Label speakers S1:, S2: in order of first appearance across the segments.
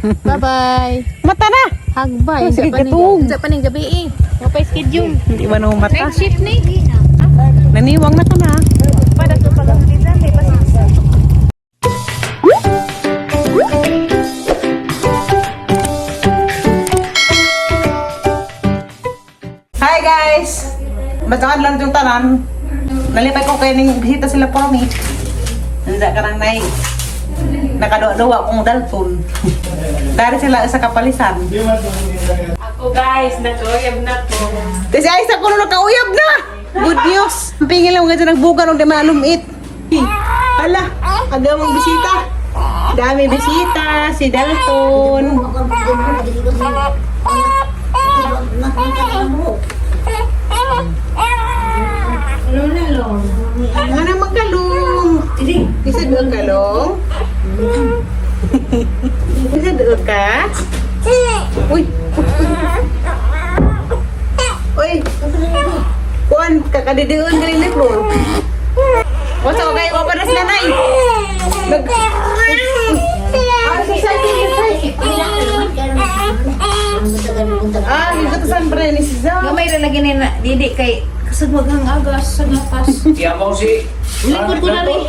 S1: Bye-bye.
S2: Mata na.
S1: Hagbay.
S2: Oh, sige, gatog.
S1: Sa paning gabi eh. Mapay schedule.
S2: Hindi ba na mata?
S1: Night shift ni.
S2: Naniwang na ka na.
S1: Para sa palang may pasensya.
S2: Hi guys! Basta lang yung tanan. Nalipay ko kayo ning bisita sila po kami. Nandiyan ka nang nai. Nakaduwa-duwa kong dalton. Dari sila sa kapalisan.
S3: Ako guys, nag-uyab na ko.
S2: Kasi ay sa kuno nakauyab na! Good news! Ang pingil lang nga dyan nagbuga nung di malumit. Hala, agamang bisita. Dami bisita, si Dalton. Ano magkalong? Isa doon kalong? Isa doon ka? Uy! Uy! Kuan, kakadidiun galing ni Flor. Wasa ko kayo, pa na sila nay. Nag... Ah, sa side, sa side. Ah, yung katasan pa rin ni si Zao.
S1: Gamay ra lagi ni na didi kay kasag maghang agas sa gapas.
S4: Yabaw si...
S1: Likod ko na rin.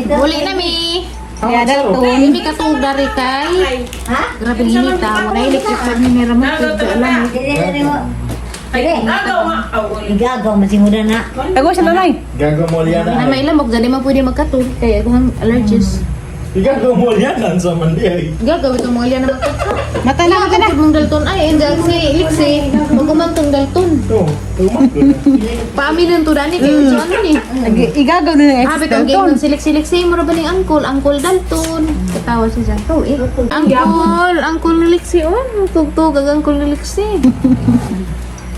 S1: Uli na mi.
S2: Yeah, Dalton.
S1: Hindi ka tong dari kay. Ha? Grabe init ah. Wala electric fan ni Mera mo. Alam mo.
S5: Igagaw, masimuda na.
S2: Tago siya nanay.
S6: Gagaw mo liyan
S1: Na may lamok dali man pwede magkatug kay aghang allergies.
S6: Igagaw mo liyan sa man di ay.
S1: Gagawin itong mga liyan na magkatug.
S2: Mata na, mata na.
S1: Mong dalton ay hindi si Lixi. Magumantong dalton.
S6: Oh, tumak ko na.
S1: Paaminan to dani kay so ano ni.
S2: Igagaw na ng
S1: Abi
S2: ex
S1: tong
S2: Dalton.
S1: game silik-silik si mo ra ba ning angkol, angkol Dalton. Katawa siya dyan. Oh, eh. Angkol, angkol ni Lixi on. Tugtog ang angkol ni Lixi.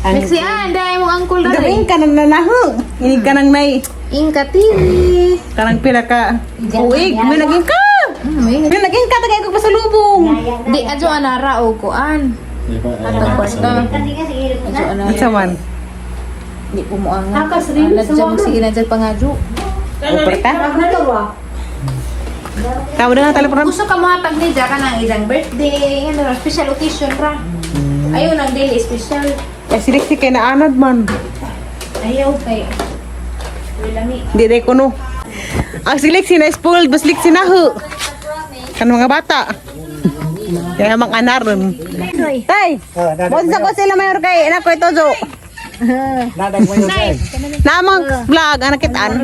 S1: Lixi ah, dai mong angkol
S2: Galing
S1: dai.
S2: ka nang nanaho. Inig ka nang nay.
S1: Ingkatili.
S2: Kanang pila ka. Uig, may naging ka.
S1: May
S2: May naging ka, tagay ko pasalubong.
S1: Di adyo anara o kuan.
S6: Di ba?
S1: Atang kwarta. Adyo anara.
S2: Asa man?
S1: Di po mo ang. Nadya mo sige nadya pangadyo.
S2: Operta? Tao na nga telepono.
S1: Gusto ka mohatag ni Jaka ng isang birthday, ano, special occasion ra. Ayaw nang daily special.
S2: Eh, silik si kay naanad man.
S1: Ayaw kay Wilami.
S2: Hindi na kuno. Ang silik si na spoiled, bas lik si naho. Kan mga bata. Kaya mang anaron. Tay, bonsa ko sila mayor kay anak ko ito jo. Namang vlog anak kitaan.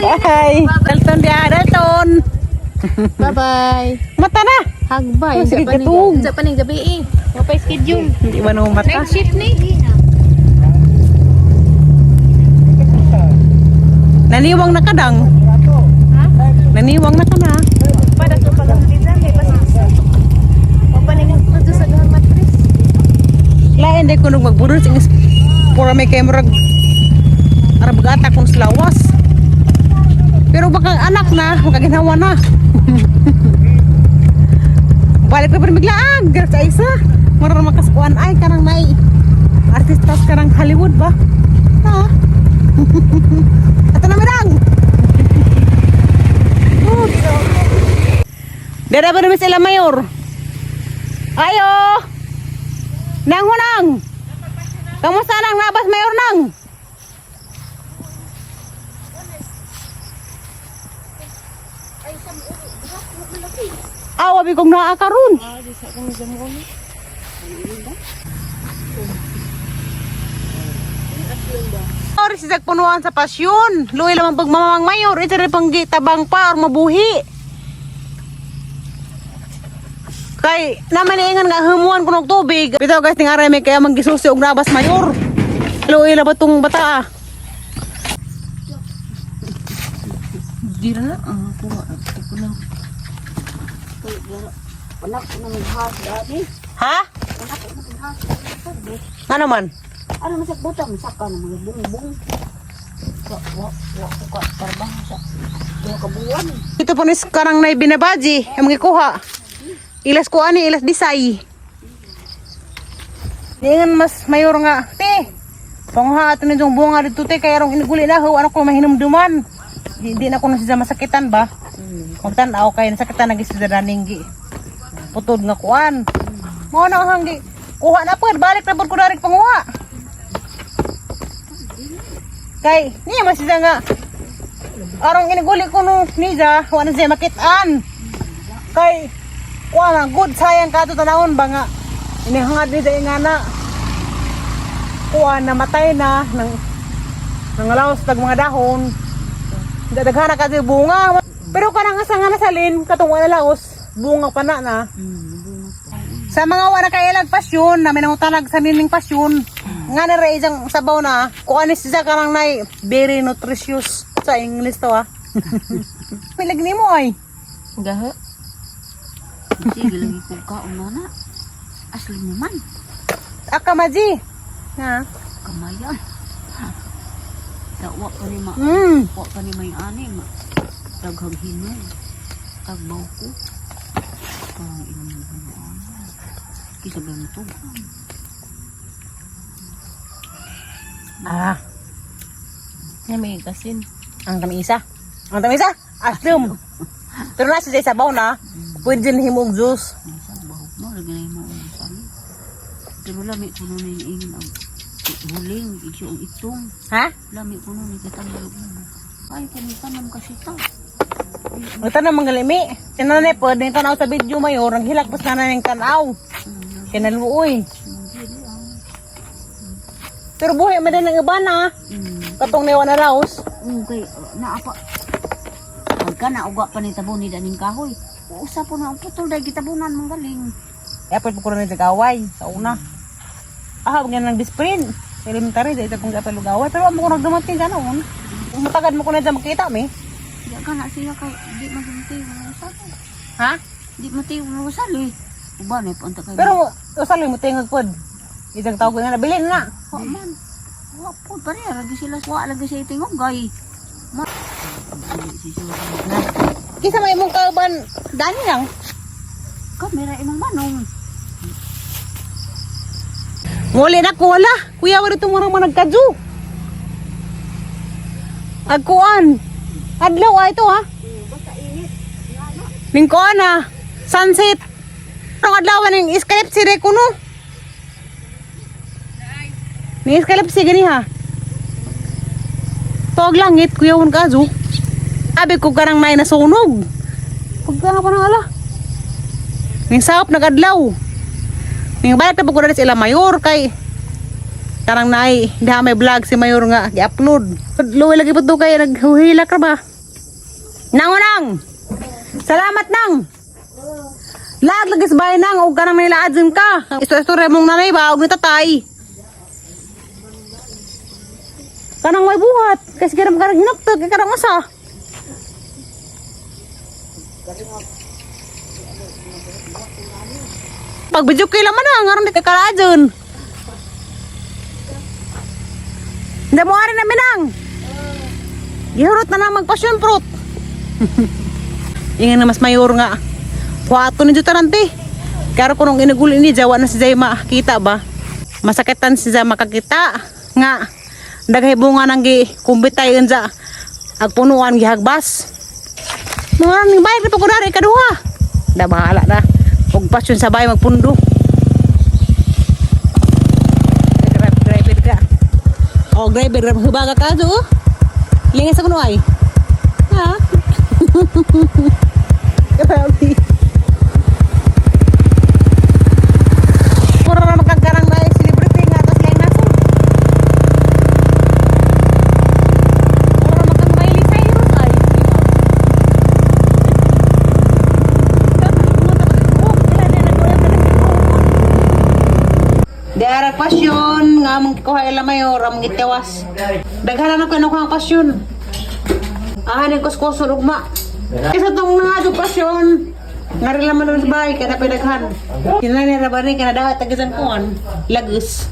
S2: Bye. Dalton dia, Dalton.
S1: Bye-bye.
S2: Mata na.
S1: Hagbay.
S2: Oh, sige, gatog.
S1: Sa paning gabi eh. Mapay schedule.
S2: Hindi ba na mata?
S1: Night shift ni.
S2: Naniwang na kadang. Naniwang na ka na.
S1: Para sa palang may pasensya. Mapaning adyo sa gahang matris.
S2: Lain day kunog magbudol sing pura may kay murag arabgata kung slawas. Pero baka anak na, makaginawa na. Balik na pa rin biglaang, sa isa. Mura makaskuan ay kanang nai. Artistas kanang Hollywood ba? Ha? Ato na mirang. Dara ba naman sila mayor? Ayo! Nang hunang! Kamusta nang nabas mayor nang? Aw, abi kong naa karon. Or si punuan sa pasyon. Luwi lamang pagmamang mayor, ito rin pang tabang pa or mabuhi. Kay naman iingan nga humuan kunog tubig. Bitaw guys tingaray may kaya manggisusi og nabas mayor. Luwi la ba tong bata ah?
S3: Di na ah, kuha ako lang.
S2: Ha? Ano man?
S5: Ano man sa butang saka na mga bungbong. Wa wa wa ko ka trabaho sa duha ka buwan.
S2: Ito po nis karang nay binabaji, ang mga. Ilas ko ani, ilas disay. Ingan mas mayor nga, te. Panguha ato na yung bunga dito te, kaya rong iniguli na ho, ano ko mahinumduman. Hindi na ko na siya masakitan ba? Kung tan-aw kay nasakitan na siya daning gi. Putod nga kuan. Mao na ang gi. Kuha na pod, balik na pod ko darik panguha. Kay niya man siya nga arong iniguli ko no niya, wa na siya makitaan. Kay kuha na good sayang kato tanawon ba nga inihangad niya nga na kuha na matay na nang nangalaos tag mga dahon. Dadaghana kasi bunga. Pero kanang asa nga nasalin, katong wala laos, bunga pa na na. Sa mga wala kailag pasyon, namin ang utanag sa mining pasyon, nga na rin isang sabaw na, kuan siya karang nay, very nutritious. Sa English to ah. Pilag nimo ay.
S3: Gaha.
S5: Sige lagi ko kaon na na. Asli mo man.
S2: Akamaji. Ha?
S5: Kamayan. Sa wa pa ni ma. Wa pa ni may ani ma. Daghang hinog. Tagbaw ko. Parang inom mo ano. Kisa ba mo to?
S2: Ah,
S3: Nga may kasin.
S2: ang tamisa. Ang tamisa. Asum. Pero nasa siya sabaw na, pwede din himog juice.
S5: May sabaw. No, lagi na yung mga sali. Pero lami ko nun yung ingin ang huling, isyo ang itong.
S2: Ha?
S5: Lami ko nun yung katang Ay, kumita kasi ta.
S2: Ito na mga limi. Tinanay po, din tanaw sa video mayor, ang hilak pas na ng tanaw. Kinaluoy. Pero buhay man din ang iba na. Katong niwa na raos.
S5: Okay, naapa. Pagka nauga pa ni tabo ni daning kahoy. Usa po na ang putol dahil gitabunan mong galing.
S2: Eh, pwede po ko rin nagaway sa una. Ah, huwag ng disprint. Sa elementary, dahil ito kong gapay lugaway. Pero amo ko nagdumating ka noon. Matagad mo ko na dyan makita, me.
S5: Di ka na siya kay di magunti mga usal.
S2: Ha?
S5: Di mati mga usal eh. Uba na punta kay.
S2: Pero, usal mo tingag pod. Isang tawag ko na, nabilin na.
S5: wa man. Wa po pare lagi sila wa lagi siya itingog gay. Ma. Dili si siya.
S2: Kisa may imong kauban, dani lang.
S5: Kamera imong manong.
S2: Muli na ko wala. Kuya, wala itong mga nagkadyo. Agkuan. Adlaw ah ito ha. Ningkuan ah. Sunset. Ang adlaw ning iskalepsi re kuno. Ning iskalepsi gani ha. Tog langit kuya won kadyo. Abi ko karang nay nasunog. Pagka nga pa nang ala. Ning saop nagadlaw. Ning balik na po ko na sila mayor kay karang naay diha may vlog si mayor nga gi-upload. Luwi lagi po to kay naghuhilak ra ba. Nang nang. Salamat nang. Laag lagi sa bahay nang og kanang nilaadin ka. Isto-istorya mong nanay ba og ni tatay. Kanang may buhat kasi kanang kanang hinaptag kay kanang usa. Pag video kay laman na ngaron di ka kalaadjon. Hindi mo ari na minang. Gihurot na lang magpasyon fruit. Ingan na mas mayor nga. Kuwato ni Jutarante. Karo ko nung inaguli ni Jawa na si Jay makita ba? Masakitan si Jay makakita. Nga, daghay bunga nang gi kumbitay unja. Agpunuan gihagbas. Mga ning bayad na pagkudari kaduha. Da bahala na. Og pasyon sa bay magpundo. Driver ka. Oh, driver, hubaga ka do. Lingas sa kuno ay. Ha? Grabe. Puro na magkagarang na celebrity nga tapos lang naso. Puro na magkang Miley Cyrus ay. Diara pasyon nga among kikuha ila mayor among gitawas. Daghan na ko ang pasyon. Ah, ning kuskuson ugma. Kaysa tong mga adto pasyon. Ngari laman nun sa bahay, kada pinaghan. Kinani ra ba ni kada dahat tagisan kuan, lagos.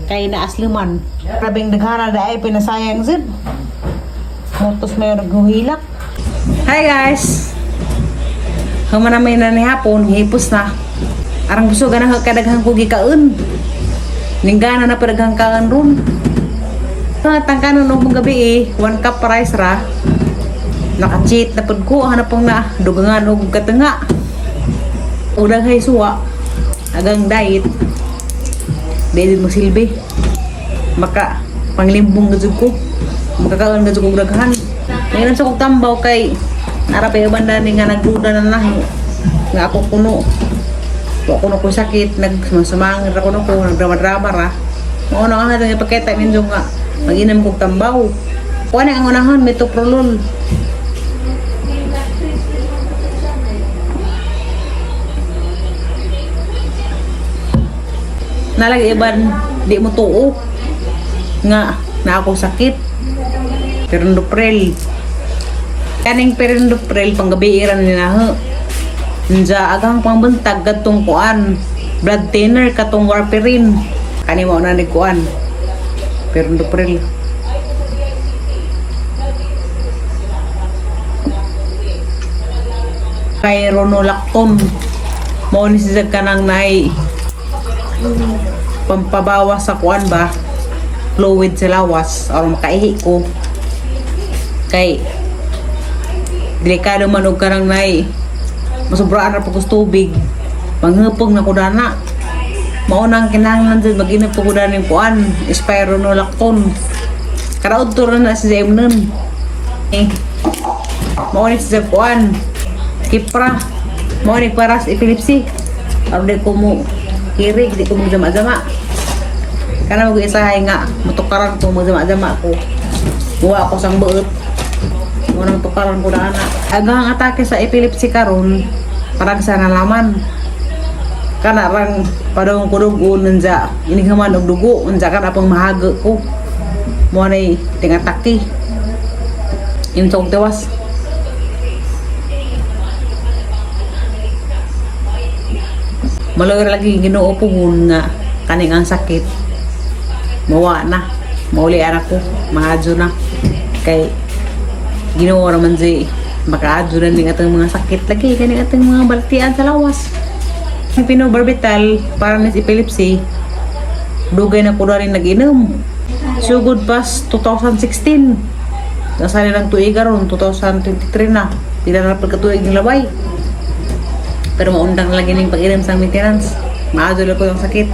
S2: Kay na asliman. Rabing daghana da ay pinasayang zid. Motos mayor guhilak. Hi guys. Human na may na ni hapon, hipos na. Arang gusto ganang kadaghang ko gikaon. Ninggana na padaghang kaon ron. Mga tangkanon og gabi eh, 1 cup rice ra. Naka-cheat na pud ko hanap pang na dugangan og katanga. Udang hay suwa agang diet. Dili mo silbi. Maka panglimbong na jud ko. Makakaon na jud kog daghan. Ngayon sa kog tambaw kay ara pa yung banda ni nga nagduda na na nga ako kuno. Wa kuno ko sakit, nagsumasumangir ako no ko, nagdrama-drama ra. Mao na nga hatong ipakita ninyo nga mag-inom kog tambaw. Kuha na ang unahan, metoprolol. Nalagi iban, di mo tuo nga na ako sakit. Perindopril. Kaning perindopril panggabi ira ni naho. Nja agang pangbuntag kadtong kuan. Blood thinner katong warfarin. Kani mao na ni kuan. Perindopril. Spironolactone. Mao ni siya kanang naay pampabawas sa kuan ba fluid sa lawas aron makaihi ko kay delikado man og kanang nay masubraan ra pud ko sa tubig manghupong na ko dana mao nang kinahanglan jud mag-inom pud ko dana ning kuan spironolactone karaod to ra na si Zemnon eh mao ni siya kuan Kipra mao ni para sa epilepsy aron di ko mo kirig di ko mo jama-jama kana mag isahay nga mutukaran ko mo jama-jama ko muwa ako sang buot mo nang tukaran ko na ana agang atake sa epilepsy karon parang sa nalaman kana rang padong kudog unja inighaman og dugo unja kana pang mahago ko mo nay tingatake yung tong tiwas. Maluoy ra lagi Ginoo puhon nga kaning ang sakit mawa na mauli ara ko maadyo na kay Ginoo ra man jay makaadyo na ning atong mga sakit lagi kaning atong mga balatian sa lawas. Ang pinobarbital para ni epilepsy dugay na ko rin nag-inom sugod pas 2016 nasa lang tuig aron 2023 na di na pagkatuig ng labay pero maundang lagi ning pag-inom sa maintenance. Maadyo lang ko yung sakit.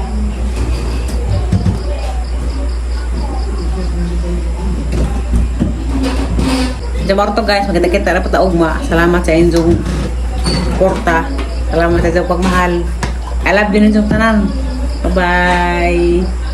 S2: Jamarto guys, maganda kita na pataugma. Salamat sa inyong suporta. Salamat sa inyong pagmahal. I love you ninyong tanan. Bye-bye.